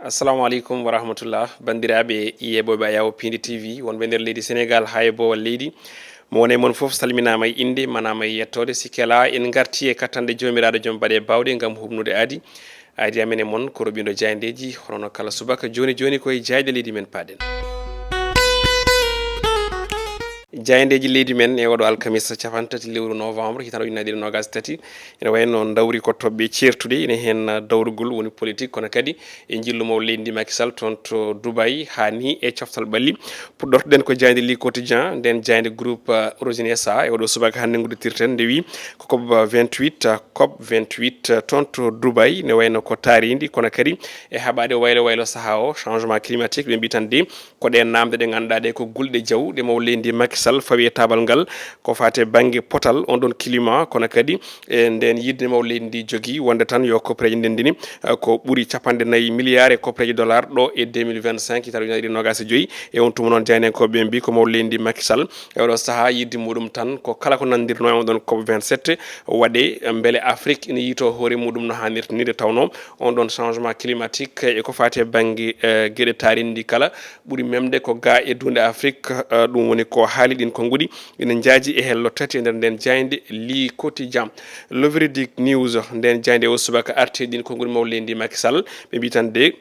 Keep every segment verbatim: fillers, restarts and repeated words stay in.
Assalamu aleykum wa rahmatullah, banndiraaɓe yeeɓooɓe Ayawo Piindi T V, wonɓe nder leydi Senegaal haa e boowal leydi. Mo woni e mon fof salminaama e innde, manaama e yettoode. Sikke alaa, en ngartii e kattanɗe Joomiraaɗo Joom Baɗe Baawɗe ngam huɓnude aadi. Aadi amen e mon ko roɓindo jaayndeeji, hono no kala subaka. Jooni jooni ko e jaayɗe leydi men paaɗen. Jaayndeeji leydi men e oɗo alkamisa cappanɗe tati lewru novembre, hitaande ujunere ɗiɗi e noogas e tati. Ene wayno ndawri ko toɓɓe ceertuɗe, ene heen dawrugol woni politique, kono kadi e njillu maw leydi ndi Macky Sall toon to Dubai, haa ni e coftal ɓalli. Puɗɗortoɗen ko jaaynde Le Quotidien, nden jaaynde groupe, uh, Origine S A. E oɗo subaka hannde ngudditirten, nde wi ko COP vingt-huit, uh, COP vingt-huit, uh, toon to Dubai, ne wayno ko taarindi, kono kadi e haɓaade waylo waylo sahaa o, changement climatique, ɓe mbiyi tan de ko ɗe naamnde ɗe ngannduɗaa ɗe ko gulɗe jaw ɗe maw leydi Macky Sall fawi e taabal ngal, ko faati e bannge potal on ɗon climat, kono kadi e nden yiɗde maw leydi ndi jogii wonde tan yo koppareeji ndendini, eh, ko ɓuri cappanɗe nayi milliards e koppareeji dollar ɗo e deux mille vingt-cinq, hitaande ujunere ɗiɗi e noogas e joyi. E on tuma noon, jaayndenkooɓe mbi ko maw leydi ndi Macky Sall e oɗo sahaa yiɗde muɗum tan ko kala ko nanndirnoo e on ɗon COP vingt-sept waɗe, mbele Afrique ina yiytoo hoore muɗum no haanirta ni, nde tawnoo on ɗon changement climatique e ko faati e bannge, eh, geɗe taarindi kala ɓuri memde ko ga e duunde Afrique, eh, ɗum woni ko haali ɗin konnguɗi ina njaaji e hello tati e nder nden jaaynde Le Quotidien. Le Véridique News, nden jaaynde o subaka arti e ɗin konnguɗi maw leydi Macky Sall, ɓe mbiyi tan de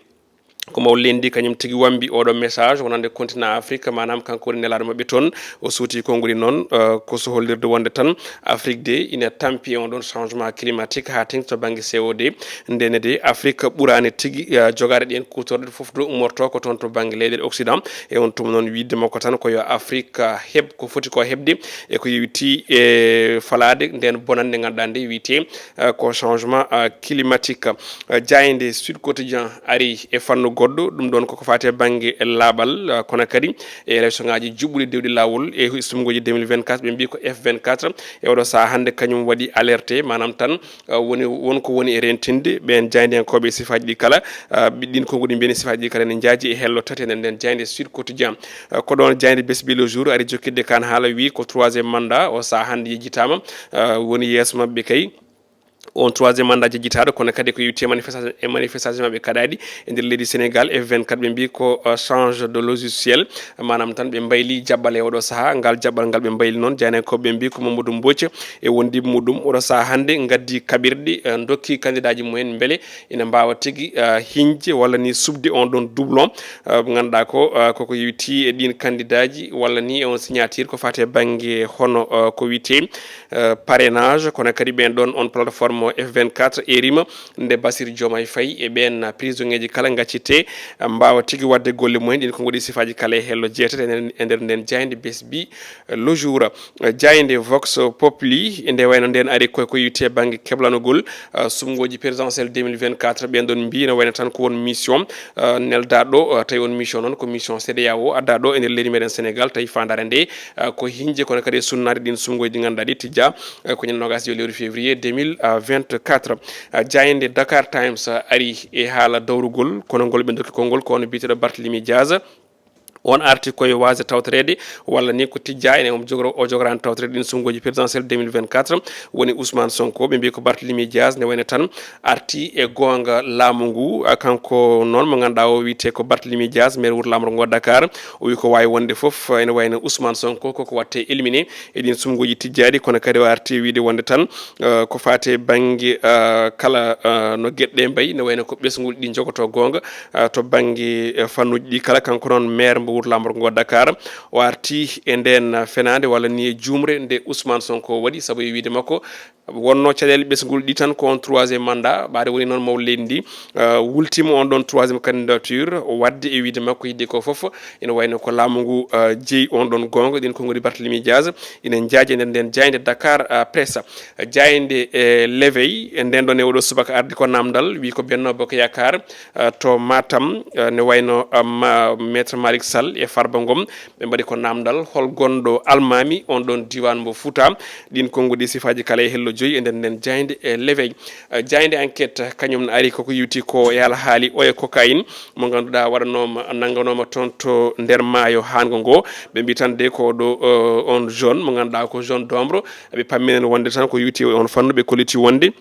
ko maw leydi ndi kañum tigi wambi oɗo message wonande continent Afrique, maanaam kanko woni nelaaɗo maɓɓe toon. O suuti konnguɗi noon, eh, ko so hollirde wonde tan Afrique de ina tampi e on ɗon changement climatique, haa tengti to bannge C O D. Ndene de Afrique ɓuraani tigi, eh, jogaade ɗeen kuutorɗe, fof ɗo ummortoo ko toon to bannge leyɗeele Occident. E on tuma noon, wiɗde makko tan ko yo Afrique, eh, heɓ ko foti ko heɓde e ko yowiti e falaade nden bonannde nde ngannduɗaa nde wiyetee, eh, ko changement, eh, climatique. Eh, jaaynde Sud Quotidien ari e fannu goɗɗo, ɗum ɗon koko faati e bannge laaɓal, eh, kono kadi e élection ŋaaji juɓɓuɗi dewɗi laawol e sumngooji deux mille vingt-quatre, ɓe mbiyi ko F vingt-quatre. E oɗo sahaa hannde kañum waɗi alerte, maanaam tan, eh, woni, won ko woni e rentinde ɓeen jaayndiyankooɓe e sifaaji ɗi kala, eh, ɓe ɗin konnguɗi mbiyani sifaaji ɗi kala ene njaaji e hello tati e nder nden jaaynde Sud Quotidien. Eh, ko ɗoon jaaynde Besbi Le Jour ari jokkitde kan haala, wi ko troisième mandat o sahaa hannde yejjitaama, eh, woni yeeso maɓɓe kay. On troisième mandat jejjitaaɗo, kono kadi ko yewti e manifestation, e manifestation maɓɓe kaɗaaɗi e nder leydi Sénégal. F vingt-quatre ɓe mbi ko, uh, change de logiciel, maanaam tan ɓe mbayli jaɓɓal e oɗo sahaa. Ngal jaɓɓal ngal ɓe mbayli noon, jaayndiyankooɓe ɓe mbi ko Mamadou Mbodj e wondiiɓe muɗum oɗo sahaa hannde ngaddi kaɓirɗe, uh, ndokki kandidaaji mumen mbele ina mbaawa tigi, uh, hiñde walla ni suɓde on ɗon doublon, uh, mo ngannduɗaa ko, uh, koko yewti e ɗin kandidaaji walla ni e on signature ko faati e bannge hono, uh, ko wiyetee, uh, parrainage, kono kadi ɓeen ɗon on plateforme F vingt-quatre erima nde Bassirou Diomaye Faye e ɓeen prisonnier ji kala ngaccittee, uh, mbaawa tigi waɗde golle mumen. Ɗin konnguɗi sifaaji kala e hello jeetati e nder, e nder nden jaaynde Besbi, uh, Le Jour. Uh, jaaynde Vox Populi, nde wayno nden ari koye ko yewti e bannge keblanogol, uh, sumngooji présidentielle deux mille vingt-quatre, ɓeen ɗon mbi no wayno tan ko won mission, uh, neldaaɗo, uh, tawi on mission noon ko mission C E D E A O addaa ɗo e nder leydi meɗen Sénégal, tawi faandaare nde, uh, ko hiñde kono kadi e sunnaade ɗin sumngooji ɗi ngannduɗaa ɗi tijjaa, uh, ko ñande noogas e joy lewru février deux mille vingt-quatre. Uh, jaaynde Dakar Times, uh, ari e haala dawrugol konongol ɓe ndokki konngol ko on biyeteeɗo Barthélémy Dias. On arti koye waasde tawtoreede walla ni ko tijjaa ene omo jogoro, o jogoraani tawtoreede ɗin sumngooji présidentielle deux mille vingt-quatre, woni Ousmane Sonko. Ɓe mbi ko Barthélémy Dias ne wayno tan arti e goonga laamu ngu. Ah, kanko noon mo ngannduɗaa o wiyetee ko Barthélémy Dias, maire wuro laamorgo ngo Dakar, o wi ko waawi wonde fof ene wayno Ousmane Sonko koko watte éliminé e ɗin sumngooji tijjaaɗi, kono kadi o arti wiide wonde tan, eh, ko faati e bannge, eh, kala, eh, no geɗe ɗe mbayi, ne wayno ko ɓesnguuji ɗi njogotoo goonga, eh, to bannge, eh, fannuuji ɗi kala. Kanko noon maire mbo wuro laamorgo ngo Dakar, o arti e nden fenaande walla ni e juumre nde Ousmane Sonko waɗi, sabu e wiide makko wonnoo caɗeele ɓesnguuji ɗi tan ko on troisième mandat, ɓaade woni noon maw leydi ndi, eh, wultiima on ɗon troisième candidature, waɗde e wiide makko yiɗde ko fof ina wayno ko laamu ngu, eh, jeyi on ɗon goonga. Ɗin konngudi Barthélémy Dias ina njaaji e nder nden jaaynde Dakar, eh, Presse. Jaaynde, eh, L'Éveil, e nden ɗon e oɗo subaka ardi ko naamndal, wi ko Benno Bokk Yaakaar, eh, to Matam, eh, ne wayno, eh, ma-, Maître Malick Sall e Farba Ngom, ɓe mbaɗi ko naamndal hol gonɗo almaami on ɗon diiwaan mbo Fuuta. Ɗin konngudi sifaaji kala e hello joyi e nder nden jaaynde e L'Éveil. Eh, jaaynde Enquête, kañum ne ari koko yewti ko e alhaali oya cocaïne mo ngannduɗaa waɗanooma, nannganooma toon to nder maayo haango ngo. Ɓe mbi tan de ko ɗo, eh, on jeune mo ngannduɗaa ko jeune d'ombre. Ɓe pamminen wonde tan ko yewti on fannu, ɓe kolliti wonde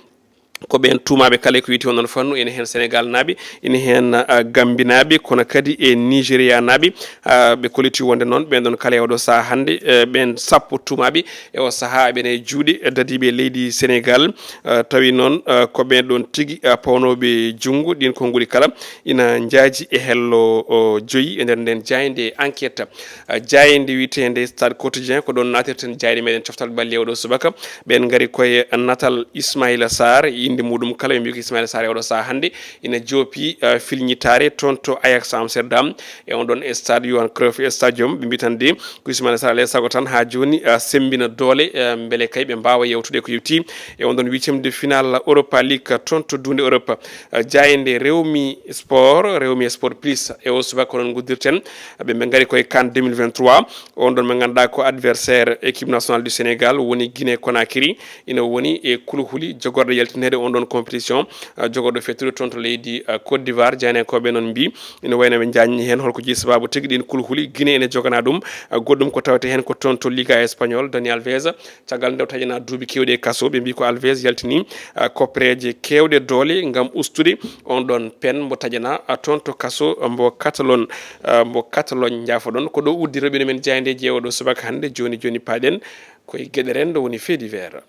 Ko ɓeen tuumaaɓe kala e ko wiyetee on ɗon fannu, ene heen Senegal naaɓe, ene heen, ah, Gambi naaɓe, kono kadi e Nigeria naaɓe. Ah, ɓe kolliti wonde noon ɓeen ɗon kala e oɗo sahaa hannde, eh, ɓeen sappo tuumaaɓe e o sahaa ɓene e juuɗe dadiiɓe leydi Senegal. Ah, tawi noon, ah, ko ɓeen ɗon tigi, ah, pawnooɓe junngo ɗiin konnguɗi kala ina njaaji e hello, o, joyi e nder ndeen jaaynde enquête. Ah, jaaynde wiyeteende Stade Quotidien, ko ɗoon naatirten jaaynde meɗen coftal ɓalli e oɗo subaka. Ɓeen ngari koye natal Ismaila Sarr, e innde muɗum kala, ɓe mbi ko Ismaila Sarr e oɗo sahaa hannde ina joopi, ah, filñitaare toon to Ajax Amsterdam, e on ɗon e stade Johan Cruyff Stadium. Ɓe mbi tan de ko Ismaila Sarr, alaa e sago tan haa jooni, ah, semmbina doole, ah, mbele kay ɓe mbaawa yewtude ko yowti e on ɗon huitième de finale Europa League toon to duunde Europe. Ah, jaaynde Rewmi Sport, Rewmi Sport Plus, e o subaka ko noon nguddirten. Ɓe, ɓe ngari koye CAN deux mille vingt-trois. On ɗon mo ngannduɗaa ko adversaire équipe nationale du Sénégal woni Guinée Conakry, ina woni e kulhuli jogorɗe yaltinede on ɗon compétition, ah, jogorɗo fettude toon to leydi, ah, Côte d'Ivoire. Jaayndiyankooɓe noon mbi ina wayno ɓe njaajni heen holko jeyi sabaabu tigi ɗiin kulhuli Guinée ene jogana ɗum. Ah, goɗɗum ko tawetee heen ko toon to Liga Espagnol, Dani Alves, caggal nde o taƴanaa duuɓi keewɗi e kaso, ɓe mbi ko Alves yaltini, ah, koppereeje keewɗe doole ngam ustude on ɗon peen mbo taƴanaa, ah, toon to kaso, ah, mbo Catalogne, ah, mbo Catalogne, njaafoɗon. Ko ɗo udditorɓe men jaayndeeji e oɗo subaka hannde. Jooni jooni paaɗen koye geɗe renndo woni fait divers.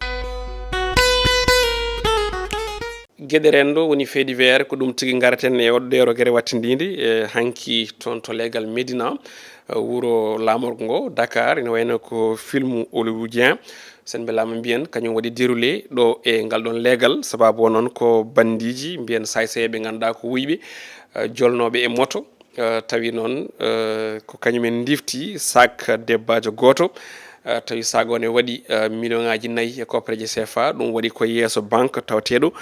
Geɗe renndo woni fait divers, ko ɗum tigi ngaraten e oɗo ɗeero gere wattindiinde, e hanki toon to leegal Médina, eh, wuro laamorgo ngo, Dakar, ina wayno ko film hollywoodien, sen mbelaama mbiyen, kañum waɗi déroulé ɗo e ngal ɗon leegal, sababu o noon ko banndiiji, mbiyen saay-saayɓe ɓe ngannduɗaa ko wuyɓe, eh, jolnooɓe e moto, eh, tawi noon, eh, ko kañum en ndifti sac debbaajo gooto, eh, tawi sac o ne waɗi, eh, million ŋaaji nayi e koppereeje C F A, ɗum waɗi ko yeeso banque tawateeɗo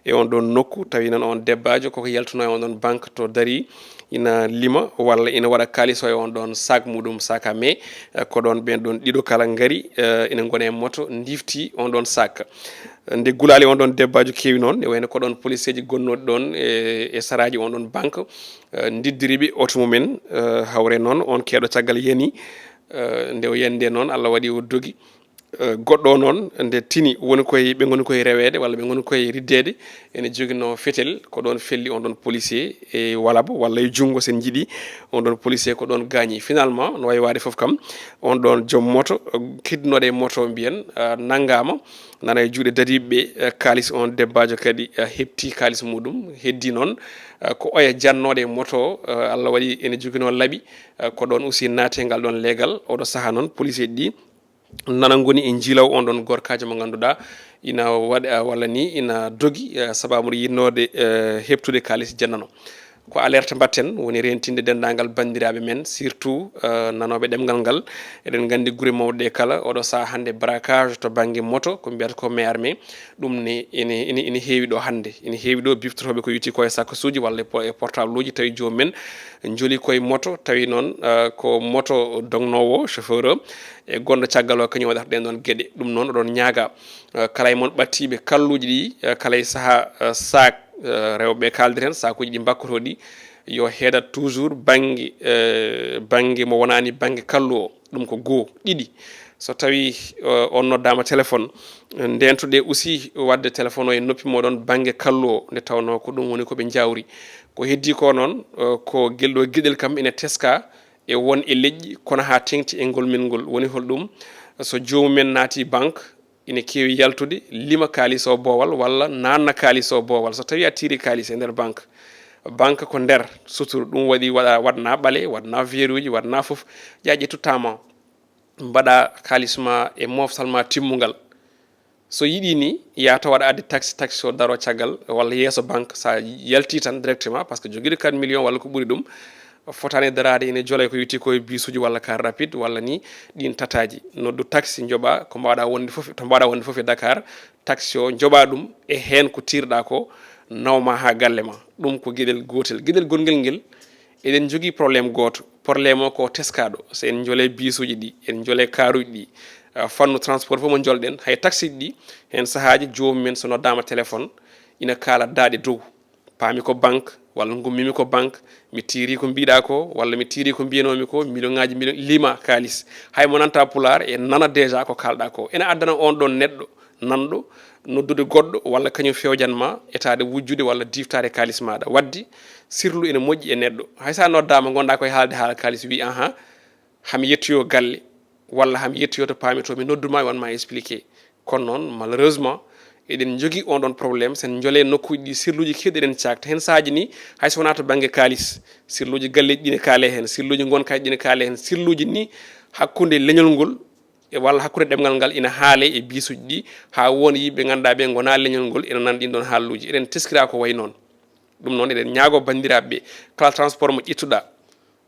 e on ɗon nokku, tawi noon on debbaajo koko yaltunoo e on ɗon banque to darii, ina lima walla ina waɗa kaalis o e on ɗon sac muɗum, sac à main, eh, ko ɗoon ɓeen ɗon ɗiɗo kala ngari, eh, ina ngona e moto, ndifti on ɗon sac. Nde gulaali on ɗon debbaajo keewi noon, ne wayno ko ɗoon poliseeji gonnooɗi ɗoon e, e saraaji on ɗon banque, eh, ndiddiri ɓe oto mumen, eh, hawre noon on keeɗo caggal yani, eh, nde o yani nde noon, Allah waɗi o dogi. Eh, goɗɗo o noon, nde tini woni koye, ɓe ngoni koye reweede walla ɓe ngoni koye riddeede, ene joginoo fetel, ko ɗoon felli on ɗon policier e walaba walla e junngo, sen njiɗi, on ɗon policier ko ɗoon gaañi. Finalement, no wayi waade fof kam, on ɗon joom moto, eh, kiddunooɗo e moto mbiyen, eh, nanngaama, nana e juuɗe dadiiɓe ɓe, eh, kaalis on debbaajo kadi, eh, heɓti kaalis muɗum. Heddi noon, eh, ko oya jannooɗo e moto o, eh, Allah waɗi ene joginoo laɓi, eh, ko ɗoon aussi naati e ngal ɗoon leegal. Oɗo sahaa noon, policier ɗi nana ngoni e njiilaw on ɗon gorkaajo mo ngannduɗaa ina waɗa, walla ni ina dogi, eh, sababu yiɗnoode, eh, heɓtude kaalis jannano. Ko alerte mbaɗten, woni rentinde denndaangal banndiraaɓe men, surtout, eh, nanooɓe ɗemngal ngal. Eɗen nganndi gure mawɗe ɗe kala, oɗo sahaa hannde braquage to bannge moto, ko mbiyata ko maire mais, ɗum ne ene, ene, ene heewi ɗo hannde. Ene heewi ɗo biftorooɓe ko yowiti ko e sakkasuuji walla e po-, e portable uji, tawi joomum en njoli koye moto, tawi noon, eh, ko moto dognoowo, chauffeur o, e gonɗo caggal o, kañum waɗata ɗeen ɗoon geɗe. Ɗum noon, oɗon ñaaga, eh, kala e mon ɓattiiɓe kalluuji ɗi, eh, kala e sahaa, eh, sac, eh, rewɓe kaaldi heen, sakuuji ɗi mbakkotoo ɗi, yo heedat toujours bannge, eh, bannge mo wonaani bannge kallu o. Ɗum ko goo. Ɗiɗi, so tawii, eh, on noddaama téléphone, ndeentoɗe aussi waɗde téléphone o e noppi mooɗon bannge kallu o, nde tawnoo ko ɗum woni ko ɓe njaawri. Ko heddii ko noon, eh, ko gel ɗo geɗel kam ene teskaa, e won e leƴƴi, kono haa teŋti e ngol men ngol. Woni hol ɗum? So joomum en naati banque, ina keewi yaltude, lima kaalis o boowal walla naatna kaalis o boowal. So tawii a tiiri kaalis e nder banque, banque ko nder suturu, ɗum waɗi waɗa, waɗna ɓale, waɗna verruuji, waɗna fof, ƴaa ƴettu taama, mbaɗa kaalis ma e mooftal ma timmungal. So yiɗi ni, yaata waɗa adde taxe, taxe o daro caggal walla yeeso banque, sa yalti tan directement, parce que jogiiɗo quatre millions walla ko ɓuri ɗum, fotaani daraade ene jolay ko yowiti ko e bisuuji walla car rapide walla ni ɗin tataaji. Noddu taxe, njoɓa ko mbaɗa wonde fof, to mbaɗa wonde fof e Dakar, taxe o njoɓa ɗum e heen ko tiirɗa ko, nawma haa galle ma. Ɗum ko geɗel gootel. Geɗel gonngel ngel, eɗen njogii problème gooto. Problème o ko teskaaɗo. So en njoolee bisuuji ɗi, en njoolee kaaruuji ɗi, ah, fannu transport fof mo njolɗen, hay taxi ɗi, heen sahaaji joomum en so noddaama téléphone, ina kaala daaɗe dow. Paami ko banque, walla ngummimi ko banque, mi tiiri ko mbiɗa ko, walla mi tiiri ko mbiyanoomi ko, million ŋaaji, million, lima kaalis. Hay mo nanta pulaar, e nana déjà ko kaalɗa ko. Ene addana on ɗon neɗɗo nanɗo noddude goɗɗo walla kañum fewjan ma etaade wujjude walla diftaade kaalis maɗa. Wadde sirlu ene moƴƴi e neɗɗo. Hay sa noddaama ngonɗa koye haalde haala kaalis, wi aha, hami yettoyo galle walla hami yettoyo to paami to, mi nodduma mi wanma expliqué. Kono noon malheureusement eɗen jogii on ɗon problème. Sen jole nokkuuji ɗi sirluuji keewɗi eɗen caakta heen saaji ni, hay so wonaa to bannge kaalis, sirluuji galleeji ɗi ne kaale heen, sirluuji ngonkaaji ɗi ne kaale heen, sirluuji ni hakkunde leñol ngol e walla hakkunde ɗemngal ngal ina haale e biisuji ɗi, haa won yimɓe ngannduɗaa ɓe ngonaa leñol ngol ina nana ɗin ɗon haalluuji. Eɗen teskira ko wayi noon. Ɗum noon eɗen ñaago banndiraaɓe ɓe, kala transport mo ƴettuɗa,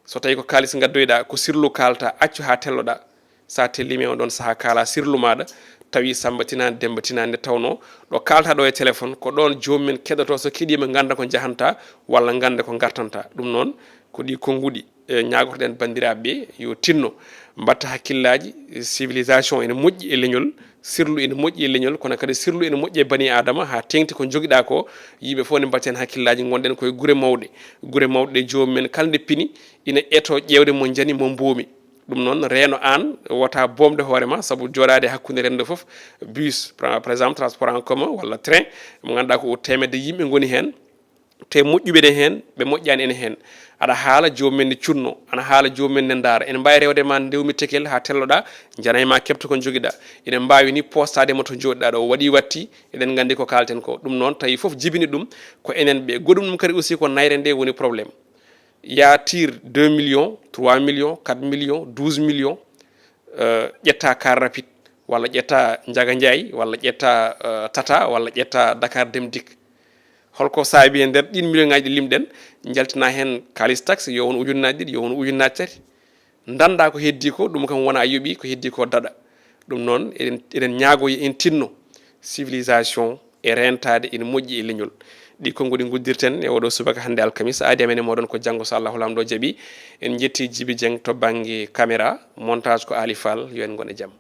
so tawi ko kaalis ngaddoyɗa, ko sirlu kaalta, accu haa telloɗa. Sa tellima e on ɗon saha kaala sirlu maɗa, tawi Samba tinani Demba tinani, nde tawno ɗo kaalta ɗo e téléphone ko ɗon joomum en keɗoto, so keɗima ganda ko jahanta walla ganda ko gartanta. Ɗum noon ko ɗi konnguɗi e ñaagotoɗen banndiraaɓe ɓe yo tinno, mbatta hakkillaji. Civilisation ene moƴƴi e leñol, sirlu ene moƴƴi e leñol, kono kadi sirlu ene moƴƴi e bani adama, ha teŋti ko jogiɗa ko. Yimɓe fof ne mbatten hakkillaji, gonɗen koye gure mawɗe. Gure mawɗe ɗe joomum en kala nde pini ina eto ƴeewde mo jani mo mboomi. Ɗum noon reeno aan, wota boomde hoore ma, sabu jooɗaade hakkunde renndo fof, bus par, par exemple, transport en commun walla train mo ngannduɗaa ko o teemedde yimɓe ngoni heen, te moƴƴuɓe ne heen, ɓe moƴƴaani ene heen. Aɗa haala joomum en ne cunno, ana haala joomum en ne ndaara. Ene mbaawi rewde ma ndewmi tekel haa telloɗaa, janay ma keɓto ko njogiɗaa. Ene mbaawi ni postaade mo to njooɗiɗaa ɗo, o waɗi watti, eɗen nganndi ko kaalten ko. Ɗum noon tawi fof jibini ɗum ko enen ɓe. Goɗɗum ɗum kadi aussi ko nayre nde woni problème. Ya tir deux millions, trois millions, quatre millions, douze millions, euh, ƴetta car rapide, walla ƴetta Njaga Njaay, walla ƴetta, euh, Tata, walla ƴetta Dakar Dem Dikk. Holko saabi e nder ɗin million ngaji ɗi limɗen, jaltina hen kaalis taxe, yo won ujunnaaji ɗiɗi, yo won ujunnaaji tati. Danda ko heddi ko, ɗum kam wona a yoɓi, ko heddi ko daɗa. Ɗum noon, eɗen, eɗen ñaago yo en tinno civilisation e rentaade ene moƴƴi e leñol. Ɗi konnguɗi nguddirten e oɗo subaka hannde alkamisa. Aadi amen e moɗon ko janngo, so Allahu Laamɗo jaɓi. En njetti Jibi Jeng to bannge caméra, montage ko Ali Fall, yo en ngon e jam.